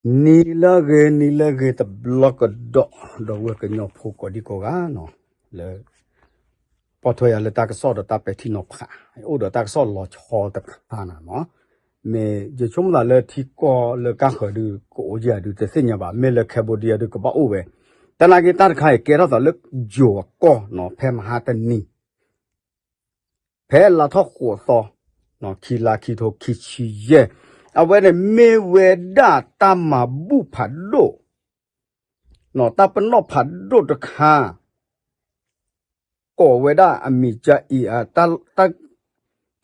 နံၤလၢအဂ့ၤ နံၤလၢအဂ့ၤတဘျီကဒီး ဒီပုၢ်ဝဲၢ်ကညီဖိကိးဒံကိးဂၤနီၤ လၢ ပိာ်ထွဲယၤလၢတၢ်ကစီၣ်ဒီးတၢ်ပဲာ်ထံနီၤဖး အိၣ်ဒီးတၢ်ကစီၣ်လီၤဆီတခါနီၤ မ့ၢ်ယဆိကမိၣ်သးလၢထံကီၢ်လၢကါဃၢၤဒုး ကအိၣ်ယၤဒုးတသ့ၣ်ညါဘၣ် မ့ၢ်လၢ Cambodia ဒုးကဘၣ်အိၣ်ဝဲ တနာ်က့တၢ်တခါအံၤ ကဲထီၣ်သးလၢ ယိၤအကီၢ်နီၤ ဖဲမဟါတနံၤ ဖဲလါထီၣ်ဃိးသီ ခံလါခံထိခံဆံယဲၢ် အဝဲန့ၣ်မ့ၢ်ဝဲဒၣ်တၢ်မၤဘူၣ်ဖးဒိၣ် တၢ်ပနီၣ်ဖးဒိၣ်တခါ ကိးဝဲဒၣ်အမံၤကါအံၤ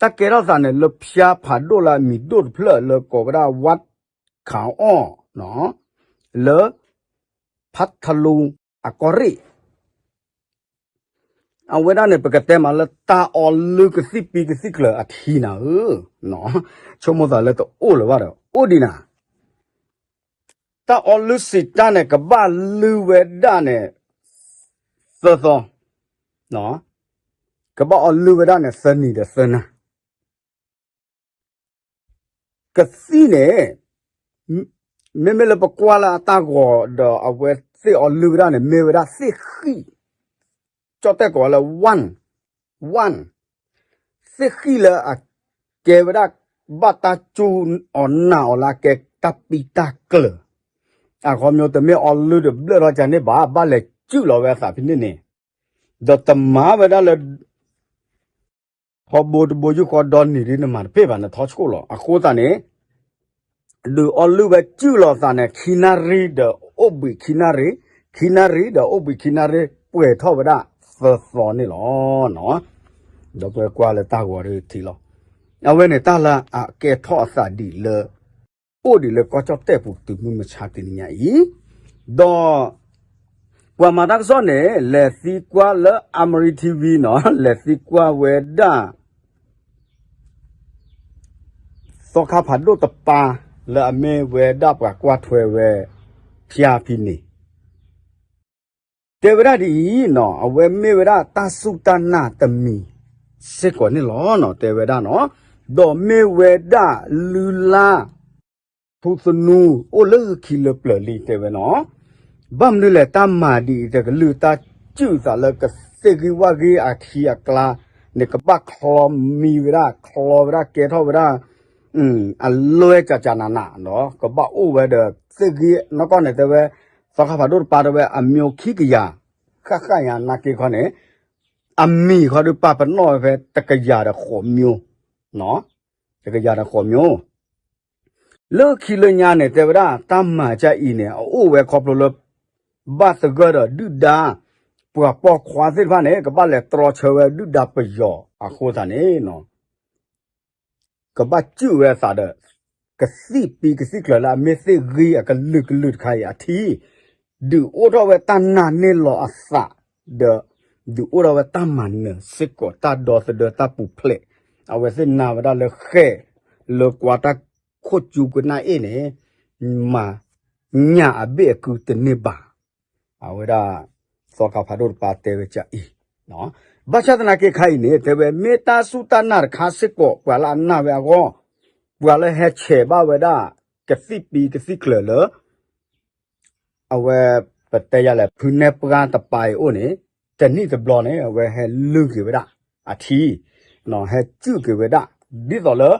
တၢ်ကဲထီၣ်သးန့ၣ် လၢဖၠါဖးဒိၣ်လၢအမံၤဒိၣ်တဖျၢၣ်လၢကိးဝဲဒၣ် ဝးခးအီၣ် လၢ ဖးထလူအကီၢ်ရ့ၣ် အဝဲဒၣ်န့ၣ် ပကတဲမးလၢတၢ်အီလုၢ်ကသံၣ်ပံကသံၣ်ကျၢၤအထံနၤဧၢ, ဆိကမိၣ်သးလၢတအိၣ်လၢၤဘၣ်ဒီး အိၣ်ဒံးနၤ, တၢ်အီလုၢ်စံးတၢ်န့ၣ် ကဘၣ်လုၢ်ဝဲဒၣ်န့ၣ် သၢသီ, ကဘၣ်အီလုၢ်ဝဲဒၣ်န့ၣ် သၢနံၤဒီးသၢနၤ ကသံၣ်န့ၣ် မ့မ့ၢ်လၢပကွၢ်လၢအတၢ်ဂီၤဒီးအဝဲသ့ၣ်အီလုၢ်ဝဲဒၣ်န့ၣ် မ့ၢ်ဝဲဒၣ်သ့ၣ်ဃံၣ်, ကၠီၣ်တဲၣ်ကိးလၢ ဝၣ်, ဝၣ်, သ့ၣ်ဃံၣ်လၢအကဲဝဲဒၣ် ဘၣ်တၢ်ကၠူအီၣ်နၢ်အီၤလၢအကဲတၢ်ပံတၢ်ကျၢၤ, အခီပညီတမ့ၢ်အီလုၢ်ဒီးဘျၢၣ်ထီၣ်ကန့ၣ်ဘၣ်, ဘၣ်လဲၤစုၣ်လီၤဝဲအသးဖဲန့ၣ်န့ၣ်, ဒီးတမၤဝဲဒၣ်လၢ ထီဘိတဘိယူၢ်ဃီဒီနံၤဒ်နမၤတပ့ၢ်ဘၣ် နထီၣ်ဆှိၣ်လီၤ. အဃိသတးန့ၣ် ဒုးအီလုၢ်ဝဲစုၣ်လီၤသးန့ၣ် ခံနၣ်ရံၣ်ဒီးအိၣ်ဘှံးခံနၣ်ရံၣ်, ခံနၣ်ရံၣ်ဒီးအိၣ်ဘှံးခံနၣ်ရံၣ် ပှဲၤထီၣ်ဝဲဒၣ်သၢသီန့ၣ်လီၤ. ဒီးပကွၢ်လၢတၢ်ဂီၤဒ်ထံၣ်လီၤ. အဝဲန့ၣ်တၢ်လၢအကဲထီၣ်အသးဒ်လၢ အိၣ်ဒံးလၢကီၢ်ကၠီၣ်တဲၣ်ပူၤတုၤမုၢ်မဆါတနံၤညါအံၤ, ဒီး ပှၤမၤတၢ်ကစီၣ်န့ၣ် လဲၤသံကွၢ်လၢ Amari TV နီၤ, လဲၤသံကွၢ်ဝဲဒၣ် သီခါဖးဒိၣ်တပၤ လၢအမ့ၢ်ဝဲဒၣ်ပှၤကွၢ်ထွဲဝဲ ဖၠါဖံန့ၣ် တဲဝဲဒၣ်ဒ်အံၤနီၤ, အဝဲမ့ၢ်ဝဲဒၣ်တၢ်စူၢ်တၢ်နာ်တမံၤစ့ၢ်ကီးန့ၣ်လီၤနီၤ, တဲဝဲဒၣ်နီၤ, ဒီးမ့ၢ်ဝဲဒၣ်လုၢ်လၢ် ထူသနူအိၣ်လၢခံလၢပျၢၤလံ တဲဝဲနီၤ, ဘၣ်မနုၤလဲၣ်တၢ်မၤဒ်အံၤ တကလုာ်တၢ်စုၣ်သးလၢကသ့ၣ်ဂံၢ်ဝၣ်ဂံၢ်အခံအကျါန့ၣ် ကဘၣ်ချီမံဝဲဒၣ် ချီဝဲဒၣ်ကဲထီၣ်ဝဲဒၣ် အလွဲၢ်ကကနးနးဒီး ကဘၣ်အိၣ်ဝဲဒီးသ့ၣ်ဂံၢ်နီၢ်ကီၢ်န့ၣ် တဲဝဲ သီခါဖးဒိၣ်တပၤတဲဝဲ အမျိုးခံကယၤ ဃၣ်ဃၣ်ညါနာ်က့ခီန့ၣ် အမံၤခီဒုးပာ်ပနီၣ်ဝဲဖဲတကယၤဒီးဃိးမျိုး, တကယၤဒီးဃိးမျိုး လၢခံလၢညါန့ၣ် တဲဝဲဒၣ် တၢ်မၤကအံၤန့ၣ် အအိၣ်ဝဲခီဖျိလၢ ဘၣ်သဂၢၢ်ဒီးဒုၣ်ဒါ ပှၤပိာ်ခွါသ့ၣ်တဖၣ်န့ၣ် ကဘၣ်လဲၤတြီဆၢဝဲဒုၣ်ဒါပယီၤအဃိသတးန့ၣ် ကဘၣ်စုၣ်ဝဲအသးဒီး ကသံၣ်ပံကသံၣ်ကျၢၤလၢအမ့ၢ်သ့ၣ်ဂံၢ်အကလုာ်ကလုာ်တခါအံၤအထံး ဒုးအိၣ်ထီၣ်ဝဲတၢ်နာ်န့ၢ်လီၤအသး ဒီး ဒုးအိၣ်ထီၣ်ဝဲတၢ်မၤနၢၤစ့ၢ်ကီး တၢ်ဒီသဒၢတၢ်ပူၤဖျဲး အဝဲသ့ၣ်နာ်ဝဲဒၣ်လၢဃဲၣ် လၢကွၢ်တၢ်ခိၣ်ကၠူကနၣ်အ့ၣ်န့ၣ် မၤညၣ်အဘ့ၣ်အကုတန့ၢ်ဘၣ် အဝဲဒၣ် သီခါဖးဒိၣ်တပၤတဲဝဲကအံၤ ဘၣ်ဆၣ်သနာ်က့ခါအံၤန့ၣ် တဲဝဲ မ့ၢ်တၢ်စူၢ်တၢ်နာ်တခါစ့ၢ်ကီး ပှၤလၢအနာ်ဝဲအဂီၢ် ပှၤလၢဟဲဆဲးဘၣ်ဝဲဒၣ် ကသံၣ်ပံကသံၣ်ကျၢၤလၢ အဝဲ ပတဲယၤလဲၣ် ဖုနဲၣ်ပှၢ်တပၤအံၤအိၣ်န့ၣ် တနံၣ်တဘျီန့ၣ် အဝဲဟဲလုၢ်က့ၤဝဲဒၣ် အထံ ဟဲစုၣ်က့ၤဝဲဒၣ် ဒ်သိးလၢ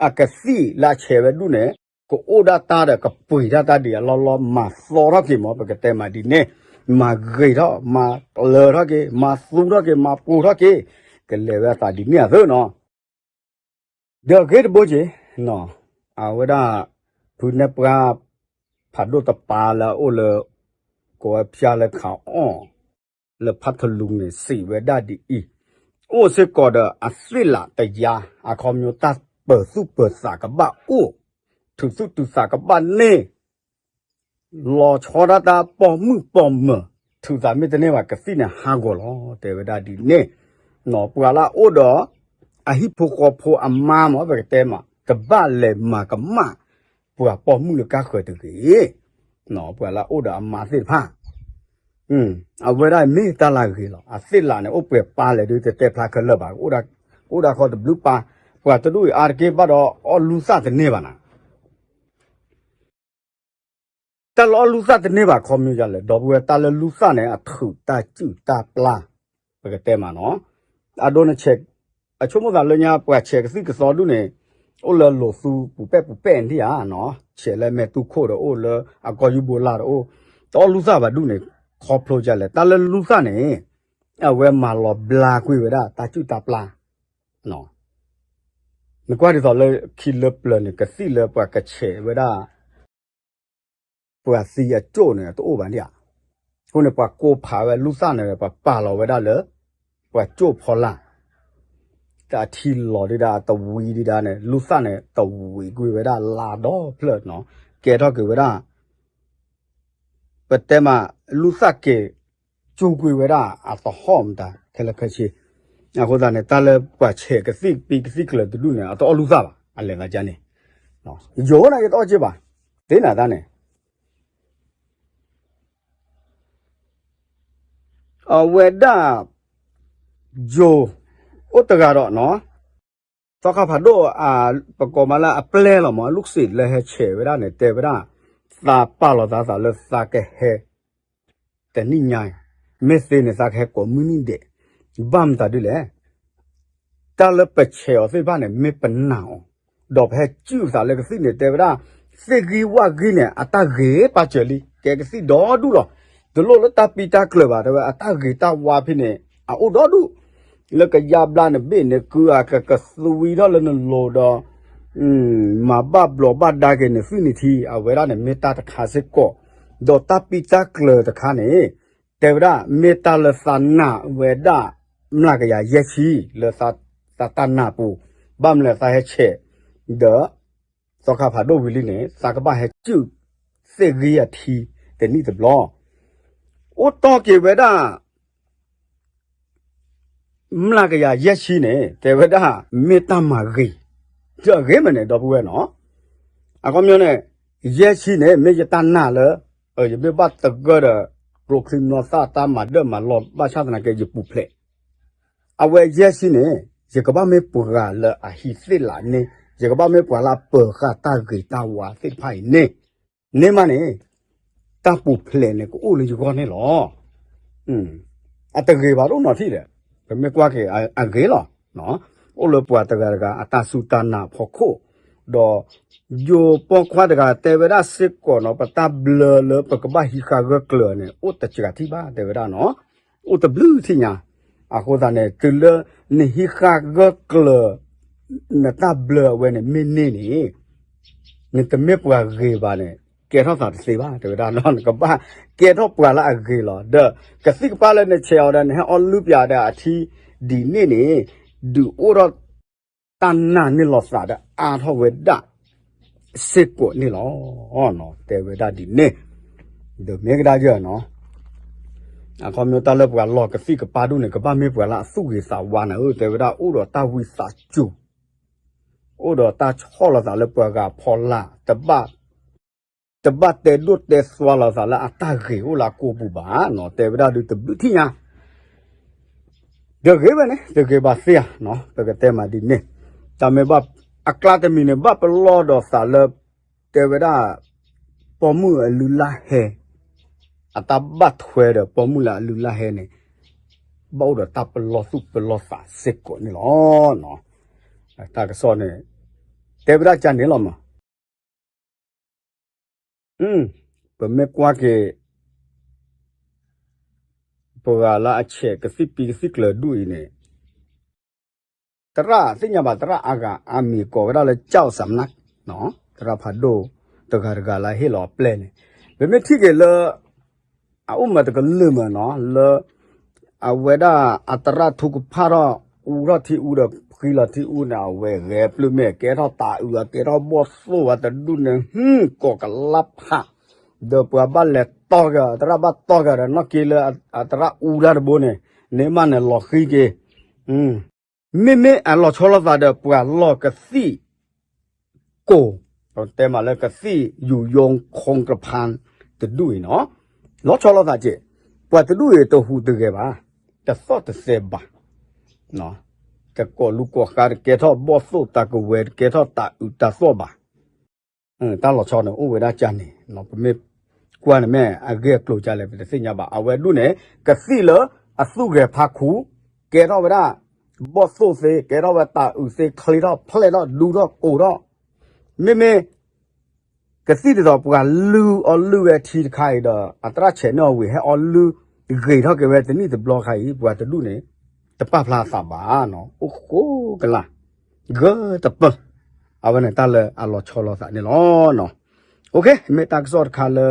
အကသံၣ်လၢအဆဲးဝဲဒၣ်န့ၣ် ကအိၣ်ဒၣ်တၢ်ဒီးကပှ့ၤတၢ်တၢ်ဒ်အလီၢ်လီၢ် မၤသီထီၣ်က့ၤမး ပကတဲမးဒ်န့ၣ် မၤဂ့ၤထီၣ် မၤပျၢၤထီၣ်က့ၤ မၤသူထီၣ်က့ၤ မၤပူၤထီၣ်က့ၤ ကလဲၤဝဲအသးဒ်န့ၣ်အသိးနီၤ ဒီးအဂ့ၢ်တဘိက့ၤ အဝဲဒၣ် ဖုနဲၣ်ပှၢ် ဖးဒိၣ်တပၤလၢအအိၣ်လၢ ကိးဝဲဖၠါလၢခးအီၣ် လၢဖးထလူန့ၣ် စံးဝဲဒၣ်ဒ်အံၤ, အိၣ်စ့ၢ်ကီးဒီးအသ့ၣ်လးတယါ အခီပညီတၢ်ပၢၤသူၣ်ပၢၤသးကဘၣ်အိၣ်, ထုးသူၣ်ထုးသးကဘၣ်န့ၢ် လီၤဆီဒၣ်တၢ်ပိာ်မုၣ်ပိာ်မၢၤ ထုးသးမ့ၢ်တန့ၢ်ဘၣ် ကသံၣ်န့ၣ်ဟးဂီၤလီၤ တဲဝဲဒၣ်ဒ်န့ၣ်, ပှၤလၢအအိၣ်ဒီး အဟံၣ်ဖိဃီဖိအမါမ့ၢ် ပကတဲမး တဘၣ်လဲၤမၤကမၣ် ပှၤပိာ်မုၣ်လၢကါဃၢၤတဂ့ၤ, ပှၤလၢအအိၣ်ဒီးအမါသ့ၣ်တဖၣ် အဝဲဒၣ်မ့ၢ်တၢ်လၢအဂ့ၤလီၤ. အသ့ၣ်လးန့ၣ် အိၣ်ပှဲၤပၢ်လဲၣ်ဒုး တတဲဖျါခဲလၢာ်ဘၣ်, အိၣ်ဒၣ်ဃီတဘျုးပၢ်, ပှၤတဒူၣ်အံၤအါတက့ၢ်ဘၣ်ဒီးအီၣ်လူသၣ်တန့ၢ်ဘၣ်နၤ တၢ်လၢအီၣ်လူသၣ်တန့ၢ်ဘၣ်ခီမ့ၢ်ယၤလဲၣ်, ဒီပုၢ်ဝဲၢ်, တၢ်လၢလူသၣ်န့ၣ် အထုးတၢ်စုၣ်တၢ်ပျၢ်, ပကတဲမးနီၤ. အဒိန့ၣ်ဆဲး, အဆိကမိၣ်သးလၢညါ ပှၤဆဲးကသံၣ်ကသီဒူၣ်န့ၣ် အိၣ်လၢလိာ်သူပူၤပဲၣ်ပူၤပဲၣ်န့ၣ်ဧါနီၤ, ဆဲးလၢမဲာ်တူၢ်ခိၣ်ဒီးအိၣ်လၢအကီၢ်ယူဘိလၢ်ဒီးအိၣ်, တအီၣ်လူသၣ်ဘၣ်ဒူၣ်န့ၣ် ခီဖျိယၤလဲၣ်, တၢ်လၢလူသၣ်န့ၣ် အဝဲမၤလီၤဘျါကွံာ်ဝဲဒၣ်တၢ်စုၣ်တၢ်ပျၢ် နကွၢ်ဒ်သိးလၢခံလၢပျၢၤန့ၣ် ကသံၣ်လၢပှၤကဆဲးဝဲဒၣ် ပှၤသံအကၠိၣ်န့ၣ် တအိၣ်ဘၣ်န့ၣ်ဧါ. အဃိန့ၣ် ပှၤကိးဖးဝဲလူသၣ်န့ၣ် ပှၤပာ်လီၤဝဲဒၣ်လၢ ပှၤကၠိၣ်ဖီလာ်, တၢ်ထံလီၤဒံးဒၣ် တဝံၤဒံးဒၣ်န့ၣ် လူသၣ်န့ၣ် တဝံၤကွံာ်ဝဲဒၣ်လါဒီဖျၢၣ်နီၤ, ကဲထီၣ်က့ၤဝဲဒၣ် ပတဲမး လူသၣ်က့ၤ ကၠိကွံာ်ဝဲဒၣ်အသဟီၣ်မတၤခဲလၢာ်ခဲဆ့. အဃိသတးန့ၣ် တၢ်လၢပှၤဆဲးကသံၣ်ကသံၣ်ကျၢၤတဒူၣ်န့ၣ် အတအီၣ်လူသၣ်ဘၣ်, အလဲၤသးကန့ၣ်, ယိၤန့ၣ် ယတအီၣ်က့ဘၣ်, သ့နၤတၢ်န့ၣ် အဝဲဒၣ် ယိၤ အိၣ်တဂၤဒီးနီၤ, သီခါဖးဒိၣ် ပကိးမးလၢအပျဲၢ်လီၤမး အလူကစ့းလၢဟဲဆဲးဝဲဒၣ်န့ၣ် တဲဝဲဒၣ် သးပာ်လီၤသးသးလၢသးကဟဲ တနံၣ်ညါအံၤ, မ့ၢ်သ့န့ၣ် သးကဟဲကိးမုၢ်နံၣ်ဒဲး, ဘၣ်မတၤဒ်လဲၣ် တၢ်လၢပဆဲးအီၤသ့ၣ်တဖၣ်န့ၣ် မ့ၢ်ပနာ်အီၤ, ဒီးပဟဲစုၣ်သးလၢကသံၣ်န့ၣ် တဲဝဲဒၣ် သ့ၣ်ဂံၢ်ဝၣ်ဂံၢ်န့ၣ် အတၢ်ဂ့ၤပာ်စၢၤလံ ကဲကသံၣ်ဒီဒူၣ်လီၤ. တလိၣ်လၢတၢ်ပံတၢ်ကျၢၤဘၣ် တဲဝဲ အတၢ်ဂ့ၤတၢ်ဝါဖဲန့ၣ် အအိၣ်ဒီဒူၣ်, လၢကယါဘျါနဘ့ၣ်န့ၣ် ကုအကကသွံထီၣ်လၢနလိၤဒီး မၤဘၣ်ဘျီးဘၣ်ဒါက့ၤနသွံၣ်နထံ အဝဲဒၣ်န့ၣ် မ့ၢ်တၢ်တခါစ့ၢ်ကီး, ဒီးတၢ်ပံတၢ်ကျၢၤတခါန့ၣ် တဲဝဲဒၣ် မ့ၢ်တၢ်လၢသးနာ်ဝဲဒၣ် မျးကယၤယဲၢ်ဆံ လၢသးတၢ်နာ်ပူၤ, ဘၣ်မနုၤသးဟဲဆဲး ဒီး သီခါဖးဒိၣ်ဝံၤလံန့ၣ် သးကဘၣ်ဟဲစုၣ် သ့ၣ်ဂံၢ်အထံ တနံၣ်တဘျီ, အိၣ်တီၢ်က့ၤဝဲဒၣ် မျးကယၤယဲၢ်ဆံန့ၣ် တဲဝဲဒၣ် မ့ၢ်တၢ်မၤဂ့ၤ, ဒီးအဂ့ၤမးန့ၣ် ဒီပုၢ်ဝဲၢ်နီၤ, အခီပညီန့ၣ် ယဲၢ်ဆံန့ၣ် မ့ၢ်ယတၢ်နာ်လၢ ယမ့ၢ်ဘၣ်သဂၢၢ်ဒီး ကျိချံမျိာ်သၣ် တၢ်မၤဒၢၣ်မၤလီၢ်ဘၣ်ဆၣ်သနာ်က့ ယပူၤဖျဲး အဝဲယဲၢ်ဆံန့ၣ် ယကဘၣ်မ့ၢ်ပှၤလၢအဟံးသ့ၣ်လးန့ၣ်, ယကဘၣ်မ့ၢ်ပှၤလၢအပၢၤဃာ်တၢ်ဂ့ၤတၢ်ဝါသ့ၣ်တဖၣ်အံၤန့ၣ်, န့ၣ်မးန့ၣ် တၢ်ပူၤဖျဲးန့ၣ် ကအိၣ်လၢယဂီၢ်န့ၣ်လီၤ. အတဂ့ၤဘၣ်ဒိၣ်နီၢ်ထံၣ်ဒီး ပမ့ၢ်ကွၢ်က့ၤအဂ့ၤလီၤ. အိၣ်လၢပှၤတဂၤတဂၤအတၢ်စူၢ်တၢ်နာ်အဖီခိၣ်, ဒီး ယိၤပိာ်ခွါတဂၤတဲဝဲဒၣ်စ့ၢ်ကီးနီၤ ပတၢ်ဘျၢလၢပကဘၣ်ဟံးဃာ်ဂၢၢ်ကျၢၤန့ၣ် အိၣ်တစှၤထံၣ်ဘၣ် တဲဝဲဒၣ်နီၤ, အိၣ်တဘျုးထံၣ်ညါ, အဃိသတးန့ၣ် တုၤလၢနဟံးဃာ်ဂၢၢ်ကျၢၤ နတၢ်ဘျၢအဝဲန့ၣ် မ့ၢ်န့ၢ်န့ၣ် နတမ့ၢ်ပှၤဂ့ၤဘၣ်န့ၣ် ကဲထီၣ်သးတသ့ဘၣ် တဲဝဲဒၣ်နီၤ, နကဘၣ်ကဲထီၣ်ပှၤလၢအဂ့ၤလီၤ. ဒီးကသံၣ်ကပၢ်လၢနဆဲးအီၤဒီး နဟဲအီၣ်လုၢ်ပၠးဒီးအထံဒ်န့ၣ်န့ၣ် ဒုးအိၣ်ထီၣ်တၢ်နာ်န့ၢ်လီၤသးဒီးအါထီၣ်ဝဲဒၣ် စ့ၢ်ကီးန့ၣ်လီၤ. တဲဝဲဒၣ်ဒ်န့ၣ်, ဒီးမ့ၢ်ကဒါယဲနီၤ, အခီပညီတၢ်လၢပှၤလီၤကသံၣ်ကပၢ်ဒိၣ်န့ၣ် ကဘၣ်မ့ၢ်ပှၤလၢအသူၣ်ဂ့ၤသးဝါနၤဧၢ, တဲဝဲဒၣ်အိၣ်ဒီးတၢ်ဝံသးစူၤ, အိၣ်ဒီးတၢ်ဆီၣ်လီၤသးလၢပှၤဂၤဖီလာ်, တဘၣ် တဘၣ်တဲဒိၣ်တဲသွါလီၤသးလၢအတၢ်ဂ့ၤအိၣ်လၢအကိာ်ပူၤဘၣ်နီၤ, တဲဝဲဒၣ်ဒုးတဘျုးထံၣ်ညါ တဂ့ၤဝဲန့ၣ် တဂ့ၤဘၣ်သ့ဧါ, ပကတဲမးဒ်န့ၣ်, တၢ်မ့ၢ်ဘၣ် အကျါတမံၤန့ၣ် ဘၣ်ပလီၢ်ဒီးသးလၢ တဲဝဲဒၣ် ပိာ်မုၣ်အလုၢ်လၢ်ဟဲ, အတၢ်ဘၣ်ထွဲဒီးပိာ်မုၣ်လၢအလုၢ်လၢ်ဟဲန့ၣ် ဘၣ်အိၣ်ဒီးတၢ်ပလီၢ်သူၣ်ပလီၢ်သးစ့ၢ်ကီးန့ၣ်လီၤ. တၢ်ကစီၣ်န့ၣ် တဲဝဲဒၣ်ကန့ၣ်လီၤမး ပမ့ၢ်ကွၢ်က့ၤ ပှၤလၢအဆဲးကသံၣ်ပံကသံၣ်ကျၢၤဒူၣ်အံၤန့ၣ် သရၣ်သ့ၣ်ညါဘၣ် သရၣ်အါဂၤအါမံၤကိးဝဲဒၣ်လၢ ကၠီၣ်စၣ်မနၢ် သရၣ်ဖးဒိၣ်တဂၤတဂၤလၢဟ့ၣ်လီၤအပျဲၢ်န့ၣ် ပမ့ၢ်ထံၣ်က့ၤလၢ အအိၣ်မးတကလုာ်မးနီၤ လၢ အဝဲဒၣ်အသရၣ်ထူကဖၣ်ထီၣ် အူထီၣ်ထံအူဒီးဃံလီၤထံအူန့ၣ် အဝဲဂဲၤပျုၢ်မဲာ် ကဲထီၣ်တၤအုး ကဲထီၣ်ဘီၣ်သိၣ်ဝဲတဒူၣ်န့ၣ် ဟူ ကိးကလါဖး ဒီးပှၤဘၣ်လဲၤတီၢ်က့ၤ သရၣ်ဘၣ်တီၢ်က့ၤဒီး နီၢ်က့လၢအသရၣ်အူတၢ်တဘိန့ၣ် န့ၣ်မးန့ၣ်လီၤဃံက့ၤ မ့မ့ၢ်အလီၤဆီလိာ်သးဒီးပှၤလီၢ်ကသံၣ်ကိၢ် တဲမးလၢကသံၣ်ယူၤယိခီကဖၣ်တဒူၣ်အံၤနီၤ လီၤဆီလိာ်သးက့ၤ ပှၤတဒူၣ်အံၤတဟူးတဂဲၤဘၣ် တသီၣ်တသဲဘၣ် တကိးလူၤကိးဃါ တကဲထီၣ်ဘီၣ်သိၣ်တၢ်ကဝဲၤ တကဲထီၣ်တၤအုးတၤသီၣ်ဘၣ် တၢ်လီၤဆီန့ၣ် အိၣ်ဝဲဒၣ်ကန့ၣ် ပမ့ၢ် ကွၢ်န့ၣ်မ့ၢ်အဂ့ၢ်အကျိၤဒ်လဲၣ် ပတသ့ၣ်ညါဘၣ်. အဝဲဒၣ်န့ၣ် ကသံၣ်လၢအသူၣ်ဂဲၤဖးခူ, ကဲထီၣ်ဝဲဒၣ် ဘီၣ်သိၣ်သ့, ကဲထီၣ်ဝဲတၤအုးသ့, ချ့ထီၣ်ဖျဲၣ်ထီၣ် ဒူထီၣ်ကိၤထီၣ်, မ့မ့ၢ် ကသံၣ်ဒ်သိးပှၤလုၢ်အီလုၢ်ဝဲထံတခါအံၤဒီး အသရၣ်ဆဲးန့ၢ်အီၤဝံၤ ဟဲအီလုၢ်ဂ့ၤထီၣ်က့ၤဝဲတနံၣ်တဘျီခါအံၤ ပှၤတဒူၣ်န့ၣ် တပာ်ဖျါအသးဘၣ်နီၤ, အိၣ်ဃိကလာ် ဂၢၢ်တပၢၢ်, အဝဲန့ၣ်တၢ်လၢအလီၤဆီလိာ်သးန့ၣ်လီၤ. အိၣ်ခ့ မ့ၢ်တၢ်ကစီၣ်တခါလၢ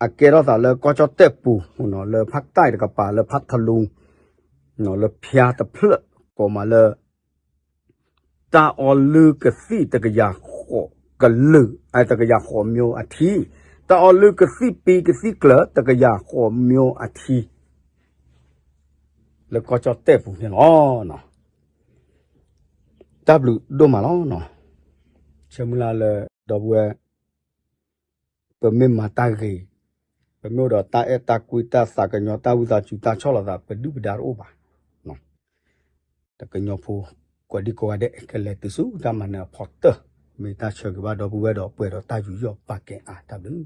အကဲထီၣ်သးလၢကီၢ်ကၠီၣ်တဲၣ်ပူၤ, လၢဖးတၢ်တကပၤ လၢဖးထလူ, လၢဖၠါတဖျၢၣ် ကိးမးလၢ တၢ်အီလုၢ်ကသံၣ်တကယၤဃိးကလုာ်, တကယၤဃိးမၠိအထံ, တၢ်အီလုၢ်ကသံၣ်ပံကသံၣ်ကျၢၤ တကယၤဃိးမၠိအထံ လၢကီၢ်ကၠီၣ်တဲၣ်ပူၤန့ၣ်လီၤ. တၢ်ဘျုးဒိၣ်မးလီၤ. ဆၢမုၢ်လၢ်လၢ ဒီပုၢ်ဝဲၢ် ပမ့ၢ်မၤတၢ်ဂ့ၤ, ပမ့ၢ်အိၣ်ဒီးတၢ်အဲၣ်တၢ်ကွံ တၢ်သးကညီၤ တၢ်ဝံသးစူၤ တၢ်ဆီၣ်လီၤသး ပဒုၣ်ပဒါတအိၣ်ဘၣ်. တကညီဖိ ကိးဒံကိးဂၤဒဲး ကလဲၤတုၤဆူတၢ်မၤနၢၤအဖီတၢၢ်, မ့ၢ်တၢ်ဆၢဂ့ၤဘၣ်ဒီပုၢ်ဝဲၢ်ဒီး ပှဲၤဒီးတၢ်ယူးယီၣ်ပာ်ကဲအါ, တၢ်ဘျုး